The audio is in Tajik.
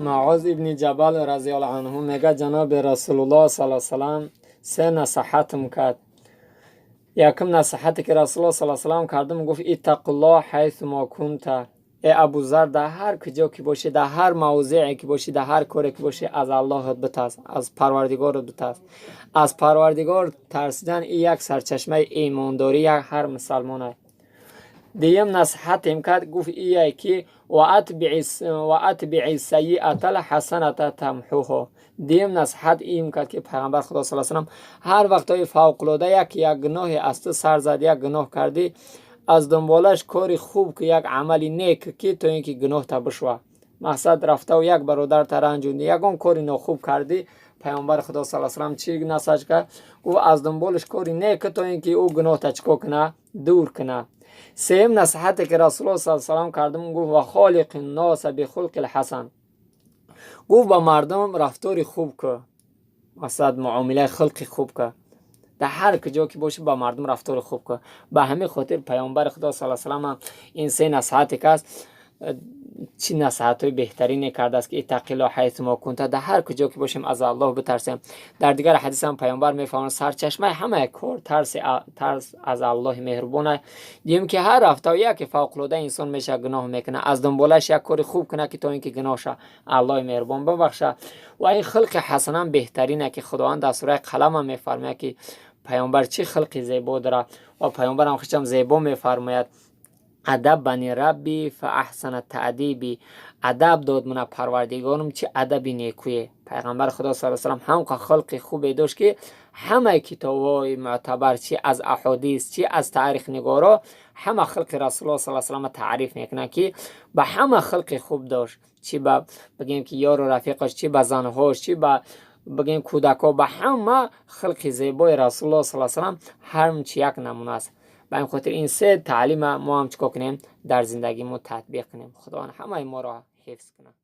Муоз ибни Ҷабал разияллоҳу анҳу мега: ҷаноби Расулуллоҳ сал салам се насиҳатм кард. Якум насиҳате, ки Расулуллоҳ сал салам кардам, гуфт: اتق الله حيثما كنت. Э Абузар, дар ҳар куҷо ки бошӣ, дар ҳар мавзеъе ки бошӣ, дар ҳар коре ки бошӣ, аз Аллоҳат битарс, аз Парвардигорат битарс. Аз Парвардигор тарсидан и як сарчашмаи имондорӣ як ҳар мусалмон аст. Дуюм насиҳатем кард, гуфт ие ки وأتبع السيئة الحسنة تمحها. Дуюм насиҳат им кард, ки пайғамбар Худо сал салам ҳар вақтҳои фавқулода як гуноҳе аз ту сар зад, як гуноҳ кардӣ, аз дунболаш кори хуб ки, як амали нек ки, то ин ки гуноҳта бишва. Мақсад, рафтаву як бародарта ранҷонди, ягон кори нохуб кардӣ, пайғамбари Худо сал салам чӣ насиҳат кард? Гуфт: аз дунболаш кори нек, то ин ки ӯ гуноҳта чӣ кор куна? Дур куна. Сеюм насиҳате, ки Расулуллоҳ сал салам кардам, гуфт: وخالق الناس بخلق حسن. Гуфт: ба мардум рафтори хуб кӯ, мақсад, муомилаи хулқи хуб кӯ. Дар ҳар куҷо ки бошӣ, ба мардум рафтори хуб кӯ. Ба ҳамин хотир пайғамбари Худо сал салам ин се насиҳате ки аст, чӣ насиҳатҳои беҳтарине кардааст, ки اتق الله حيثما كنت, дар ҳар куҷо ки бошем, аз Аллоҳ битарсем. Дар дигар ҳадисам пайғамбар мефармояд: сарчашмаи ҳамаи кор тарс аз Аллоҳи меҳрубон аст. Дидем, ки ҳар рафта яке фавқулода инсон мешавад, гуноҳ мекунад, аз дунболаш як кори хуб кунад, ки то ин ки гуноҳша Аллоҳи меҳрубон бибахшад. Ва ин хулқи ҳасанам беҳтарине, ки Худованд дар сураи Қаламам мефармояд, ки пайғамбар чӣ хулқи зебо дорад, ва пайғамбарам хичам зебо мефармояд: أدبني ربي فأحسن تأديبي. Адаб дод мана Парвардигорам, чӣ адаби некӯе! Пайғамбари Худо сал салам ҳамқа хулқи хубе дошт, ки ҳамаи китобҳои мӯътабар, чӣ аз аҳодис, чӣ аз таърихнигоро, ҳама хулқи Расулуллоҳ сал салама таъриф мекунанд, ки ба ҳама хулқи хуб дошт, чӣ ба, бигем ки, ёру рафиқаш, чӣ ба занҳош, чӣ ба, бигем, кӯдакҳо, ба ҳама хулқи зебои Расулуллоҳ сал салам ҳамчи як намуна аст. Ба ин хотир ин се таълима мо ҳам чӣ кор кунем? Дар зиндагимон татбиқ кунем. Худованд ҳамаи моро ҳифз кунад.